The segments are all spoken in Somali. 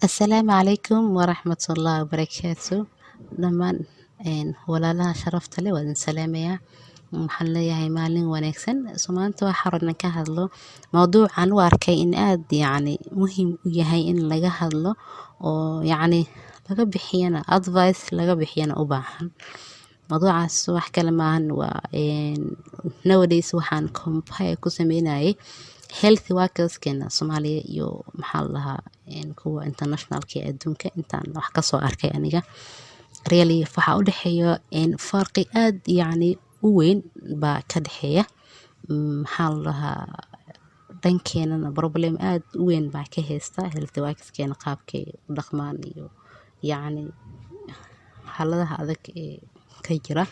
Asalaamu calaykum waraxmatullaahi wabarakaatu. Dhammaan walaalaha sharafta leh waa idin salaamayaa. Waxaan leeyahay maalin wanaagsan. So maanta waxaan rabnaa ka hadlo mawduucan u arkay in aad yacni muhiim u yahay in laga hadlo oo yacni laga bixiyana advice, laga bixiyana u baahan. Mawduucaas wax kale maahan, waa nowadays waxaan compare ku sameynayay health workerskeena Soomaaliya iyo, maxaa la dhahaa, kuwa internationalka ee adduunka intaan wax kasoo arkay aniga. Really, waxaa u dhexeeya farqi aad yacni u weyn baa ka dhexeeya. Maxaa la dhahaa, dhankeenana problem aad u weyn baa ka haysta health workerskeena, qaabkay u dhaqmaan iyo yacni xaaladaha adag ee ka jira.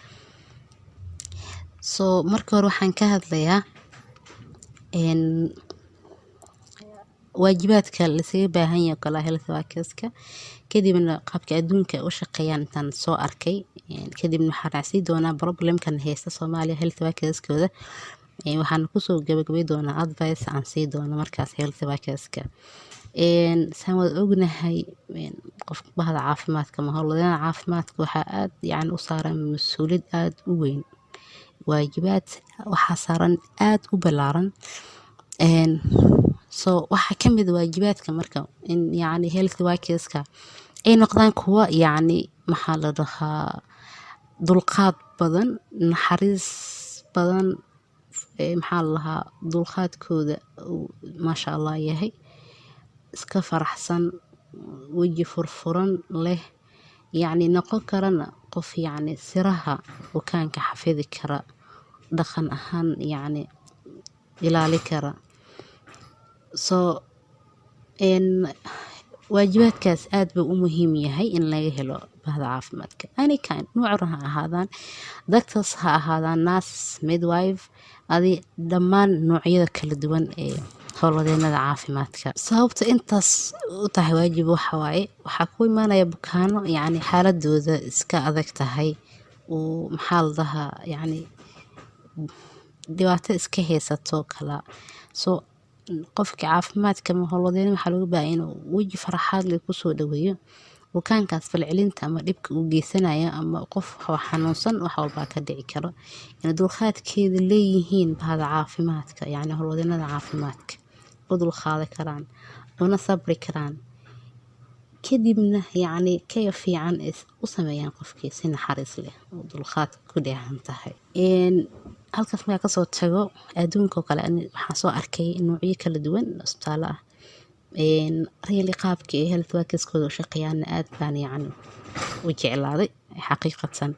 So marka hore waxaan ka hadlayaa waajibaadka lasaga baahan yahay oo kale health workerska, kadibna qaabka adduunka u shaqeeyaan intaan soo arkay. Kadibna waxaan raacsiin doonaa problemkan haysta Soomaaliya health workerskooda. Waxaan kusoo gabagabay doonaa advice aan sii doono markaas health workerska. Saan wada ognahay, qofka bahda caafimaadka ama howlwadeennada caafimaadka waxaa aad yacni u saaran mas'uuliyad aad u weyn, waajibaad waxaa saaran aad u ballaaran. So waxaa ka mid ah waajibaadka marka in yacni health workerska ay noqdaan kuwo yacni, maxaa la dhahaa, dulqaad badan, naxariis badan, maxaa la dhahaa, dulqaadkooda uu maasha Allah yahay, iska faraxsan, weji furfuran leh, yacni noqon karana qof yacni siraha bukaanka xafidi kara, dhaqan ahaan yacni ilaali kara. So waajibaadkaas aad buu u muhiim yahay in laga helo bahda caafimaadka, any kind, nooc ha ahaadaan, doctors ha ahaadaan, nurse, midwife, adi dhammaan noocyada kala duwan ee howlwadeenada caafimaadka. Sababta intaas u tahay waajib waxa waaye, waxaa ku imaanaya bukaano yacni xaaladooda iska adag tahay, uu, maxaa la dhahaa, yacni dhibaato iska haysato kala. So qofka caafimaadka ama howlwadeena waxaa looga baahan inuu weji farxad leh kusoo dhaweeyo bukaankaas. Falcelinta ama dhibka uu geysanayo ama qof xanuunsan, wax walbaa ka dhici karo, inay dulqaadkeeda leeyihiin bahda caafimaadka, yacni howlwadeenada caafimaadka, u dulqaadan karaan una sabri karaan, kadibna yacni kaya fiican u sameeyaan qofkii si naxariis leh oo dulqaad ku dheehan tahay. Halkaas markaa kasoo tago, adduunka oo kale waxaan soo arkay noocyo kala duwan isbitaalo ah. Really, qaabka ay health workerskooda u shaqeeyaanna aad baan yacni u jeclaaday xaqiiqatan.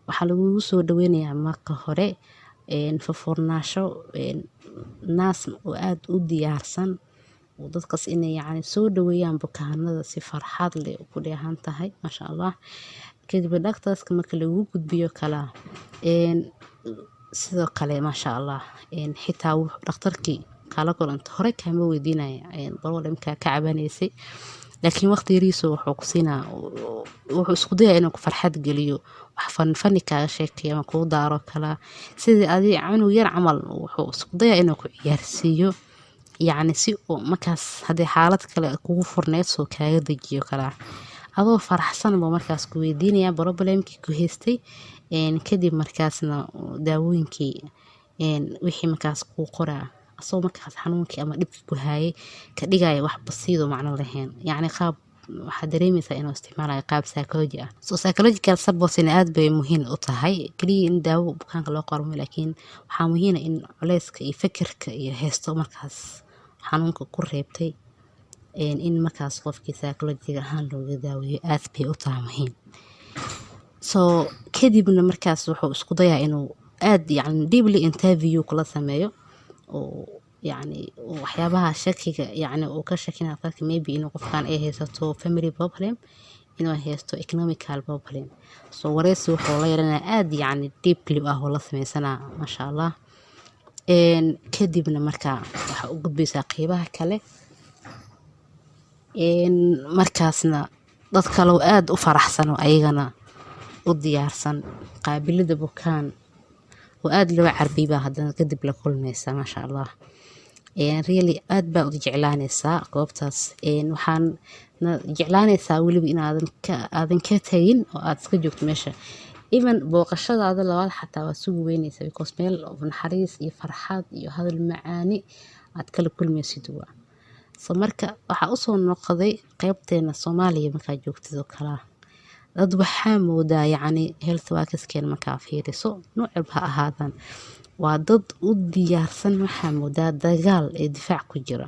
Waxaa lagugu soo dhaweynayaa marka hore furfurnaasho, nurse oo aad u diyaarsan oo dadkaas inay yacni soo dhaweeyaan bukaanada si farxad leh ku dheehan tahay, maasha Allah. Kadib doctorska marka lagu gudbiyo kala, sidoo kale, maasha Allah, xitaa dhakhtarkii kala kulanta hore kaama weydiinaya problemka ka cabanaysay, laakiin waqti yariiso wuxuu ku siinaa, wuxuu isku dayaa inuu ku farxad geliyo, wax fun funny kaaga sheekeeyo ama kuu daaro kala, sidii adi cunug yar camal wuxuu isku dayaa inuu ku ciyaarsiiyo, yacni si uu markaas haddii xaalad kale kugu furneyd soo kaaga dejiyo kala. Adoo faraxsan buu markaas ku weydiinayaa problemkii ku haystay. Kadib markaasna daawooyinkii wixii markaas kuu qoraa, asagoo markaas xanuunkii ama dhibkii ku hayay ka dhigaya wax basiid oo macno lahayn. Yacni qaab waxaad dareemeysaa inuu isticmaalayo qaab psychology ah. So psychological supportina aad bay muhiim u tahay. Kaliya in daawo bukaanka loo qoro, laakiin waxaa muhiim ah in culeyska iyo fikirka iyo haysto markaas xanuunka ku reebtay in markaas qofkii psychology ahaan looga daaweeyo, aad bay u tahay muhiim. So kadibna markaas wuxuu isku dayaa inuu aad yacni deeply interview kula sameeyo oo yacni waxyaabaha shakiga yacni uu ka shakinayo qofka, maybe inuu qofkan ay haysato family problem, inuu haysto economical problem. So wareysi wuxuu la yeelanayaa aad yacni deeply ah oo la sameysanaa, maasha Allah. Kadibna markaa waxaa u gudbaysaa qeybaha kale. Markaasna dad kale oo aad u faraxsan oo ayagana u diyaarsan qaabilida bukaan oo aad loo carbiyay baa haddana kadib la kulmaysa, maasha Allah. Really aad baa u jeclaanaysaa goobtaas. Waxaan jeclaanaysaa weliba inaadan ka aadan ka tagin oo aad iska joogto meesha. Even booqashadaada labaad xataa waa sugi weynaysaa, because meel naxariis iyo farxad iyo hadal macaani aad kala kulmaysid waa. So marka waxaa usoo noqday qeybteena Soomaaliya. Markaa joogtid oo kalaa, dad waxaa moodaa, yacni, health workerskeena markaa fiiriso, nooc walba ha ahaadaan, waa dad u diyaarsan, waxaa moodaa dagaal ee difaac ku jira.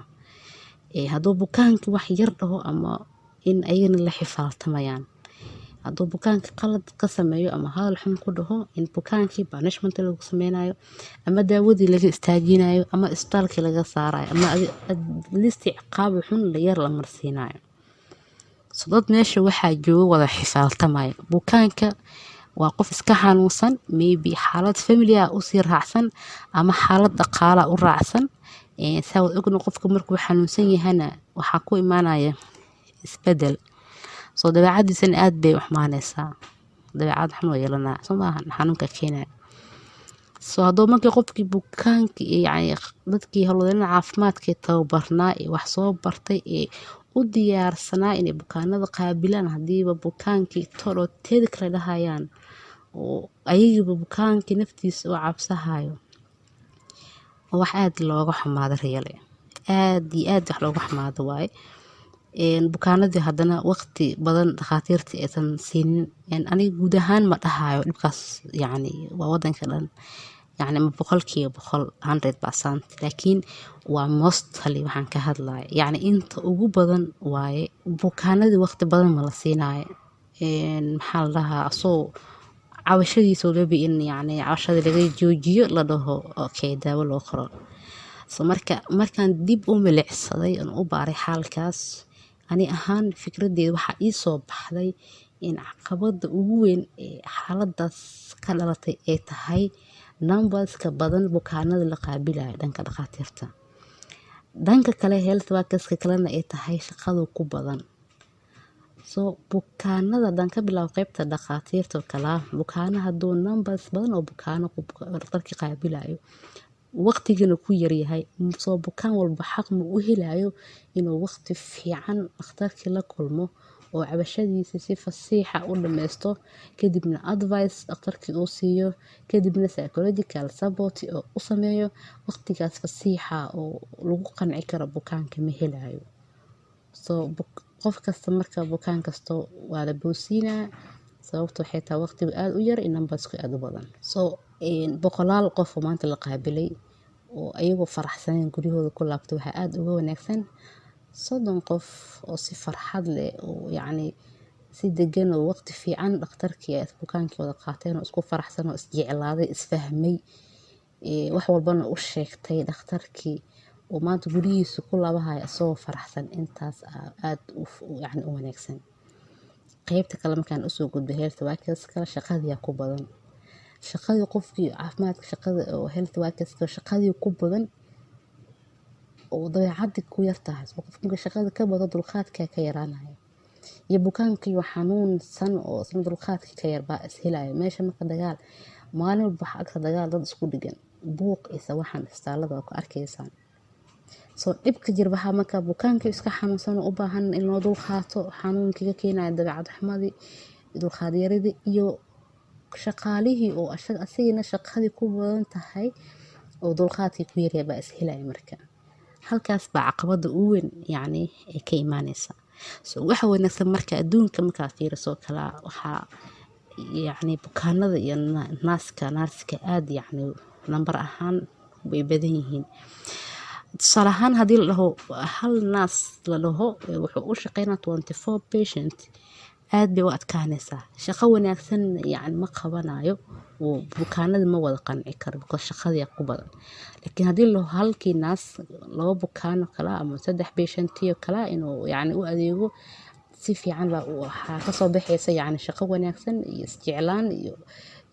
Hadduu bukaanka wax yar dhaho ama in ayagana la xifaaltamayaan, hadduu bukaanka qalad ka sameeyo ama hadal xun ku dhaho, in bukaankii punishment lagu sameynayo ama daawadii laga istaajinayo ama isbitaalkii laga saarayo ama at least ciqaab xun yar la marsiinayo. So dad meesha waxaa jooga wada xifaaltamaya. Bukaanka waa qof iska xanuunsan, maybe xaalad family ah usii raacsan ama xaalad dhaqaala u raacsan. Saa wad ogna, qofka markuu xanuunsan yahana waxaa ku imaanaya isbedel, soo dabeecadiisana aad bay u xumaanaysaa, dabeecad xun oo yeelanaa, soo maahan xanuunka keenaya. So hadduu markii qofkii bukaanka, yacni dadkii howlwadeennada caafimaadka ee tababarnaa ee wax soo bartay ee u diyaarsanaa inay bukaanada qaabilaan, haddiiba bukaankii tolo teeda kale dhahayaan oo ayagiiba bukaankii naftiisa oo cabsahayo, wax aad looga xumaado, really aad iyo aad wax looga xumaado waaye. Bukaanadii haddana waqti badan dhakhaatiirta aysan siinin. Aniga guud ahaan ma dhahayo dhibkaas, yacni waa wadanka dhan, yacni ma 100%, 100%, laakiin waa mostly waxaan ka hadlaya, yacni inta ugu badan waaye. Bukaanadii waqti badan ma la siinayo. Maxaa la dhahaa, asoo cabashadiisa maybe in, yacni, cabashadii laga joojiyo, la dhaho okay, daawo loo qoro. So marka markaan dib u milicsaday oon u baaray xaalkaas, ani ahaan fikradeyda waxaa ii soo baxday in caqabada ugu weyn ee xaaladaas ka dhalatay ay tahay numberska badan bukaanada la qaabilayo dhanka dhakhaatiirta, dhanka kale health workerska kalena ay tahay shaqadu ku badan. So bukaanada haddaan ka bilaabo qeybta dhakhaatiirta oo kala, bukaano hadduu numbers badan oo bukaano dhakhtarkii qaabilayo, waqtigana ku yaryahay, soo bukaan walba xaq ma u helayo inuu waqti fiican dhakhtarkii la kulmo oo cabashadiisa si fasiixa u dhameysto, kadibna advice dhakhtarkii uu siiyo, kadibna psychological support oo u sameeyo? Waqtigaas fasiixa oo lagu qanci karo bukaanka ma helayo. So qof kasta marka bukaan kasto waa la boosiinaa, sababta waxay tahay waqtigu aada u yar iyo numbersku aada u badan. So boqolaal qof oo maanta la qaabilay oo ayagoo faraxsaneen guryahooda ku laabtay waxaa aada uga wanaagsan 30 qof oo si farxad leh oo, yacni, si degan oo waqti fiican dhakhtarkii ay bukaankii wada qaateen oo isku faraxsan oo isjeclaaday, isfahmay, wax walbana u sheegtay dhakhtarkii, oo maanta gurigiisa ku laabahaya isagoo faraxsan. Intaas aada yacni u wanaagsan. Qeybta kale markaan usoo gudbo, health workers kale, shaqadii ku badan, shaqadii qofkii caafimaadka, shaqada oo health workerska shaqadii ku badan oo dabeecadii ku yar tahay. So qofka marka shaqada ka bado, dulqaadka ka yaraanaya, iyo bukaankii xanuunsan oo isna dulqaadkii ka yar baa is helaya meesha. Marka dagaal maalin walba waxaa agta dagaal, dad isku dhigan, buuq isa waxaan isbitaalada waa ku arkaysaan. So dhibka jir waxaa marka bukaankii iska xanuunsan oo u baahan in loo dulqaato, xanuunkii ka keenaya dabeecad xumadii, dulqaad yaridii, iyo shaqaalihii oo asigana shaqadii ku badan tahay oo dulqaadkii ku yaryahay baa is helaya. Marka halkaas baa caqabada ugu weyn, yacni, ay ka imaaneysa. So waxa wanaagsan marka adduunka markaa fiiriso kala, waxaa, yacni, bukaanada iyo naaska naarska aada, yacni, nambar ahaan way badan yihiin. Tusaale ahaan, haddii la dhaho hal naas la dhaho wuxuu u shaqeynaa 24 patient, aad bay u adkaanaysaa. Shaqo wanaagsan, yacni, ma qabanayo oo bukaanada ma wada qanci karo, because shaqadii ku badan. Laakiin haddii la dhaho halkii naas laba bukaan oo kale ama saddex patientiyo kale inuu, yacni, u adeego si fiican, baa waxaa kasoo baxaysa, yacni, shaqo wanaagsan iyo isjeclaan iyo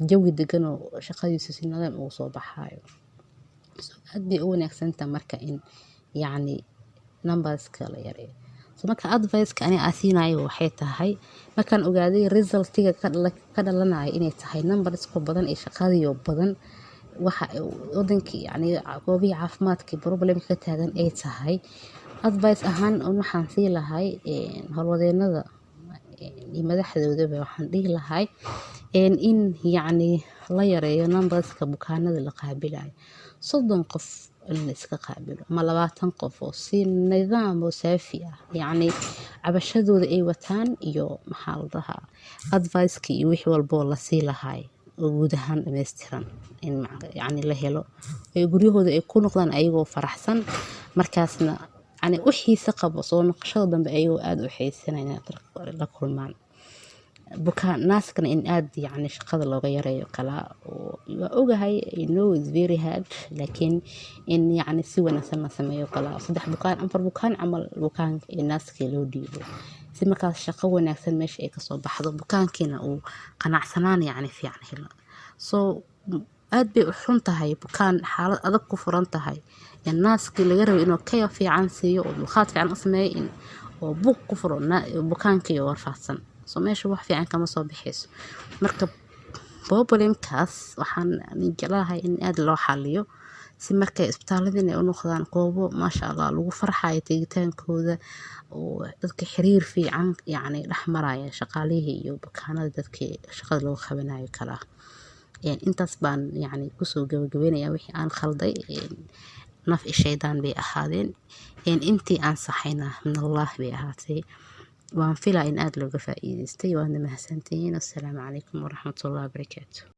jawi degan oo shaqadiisa si nidaam ugu soo baxayo. So aad bay u wanaagsantahay marka in, yacni, numberska la yareeyo. So marka advice-ka ani aan siinayo waxay tahay, markaan ogaaday resultiga ka dhalanaya inay tahay numberska badan iyo shaqadiyo badan. Waxa wadankii, yani goobihii caafimaadkii, problemka ka taagan ay tahay. Advice ahaan waxaan sii lahay howlwadeenada iyo madaxdoodaba, waxaan dhihi lahay in yacni la yareeyo numberska bukaanada la qaabilayo. 30 qof in la iska qaabilo ama 20 qof, oo si nidaam oo saafi ah, yacni cabashadooda ay wataan iyo, maxaa la dhahaa, advice-ki iyo wixii walboo la sii lahay oo guud ahaan dhameystiran in yacni la helo, ay guryahooda ay ku noqdaan ayagoo faraxsan, markaasna yacni u xiise qabo soo noqoshada dambe, ayagoo aada u xiisanaya inay la kulmaan bukaan. Nurse-kana in aada yacni shaqada looga yareeyo kala. Waa ogahay, I know it's very hard, laakiin in yacni si wanaagsan la sameeyo kala, saddex bukaan, afar bukaan camal bukaanka iyo nurse-kii loo dhiibo, si markaas shaqo wanaagsan meesha ay kasoo baxdo, bukaankiina uu qanacsanaan yacni fiican helo. So aad bay u xun tahay bukaan xaalad adag ku furan tahay, nurse-kii laga rabay inuu care fiican siiyo oo dulqaad fiican u sameeyo, in oo buuq ku furo bukaankii oo warfaadsan. So meesha wax fiican kama soo baxayso. Marka problemkaas waxaan jeclahay in aada loo xaliyo, si markay isbitaaladin ay u noqdaan goobo, maasha Allah, lagu farxayo tegitaankooda, oo dadka xiriir fiican yacni dhex maraya shaqaalihii iyo bukaanada, dadkii shaqada loo qabanayo kala. Intaas baan yacni kusoo gabagabeynaya. Wixii aan khalday naf i shaydaan bay ahaadeen, intii aan saxayna min Allah bay ahaatay. Waan filaa in aada looga faa'iideystay. Waadna mahadsantihiin. Assalaamu calaykum waraxmatullahi wabarakaatu.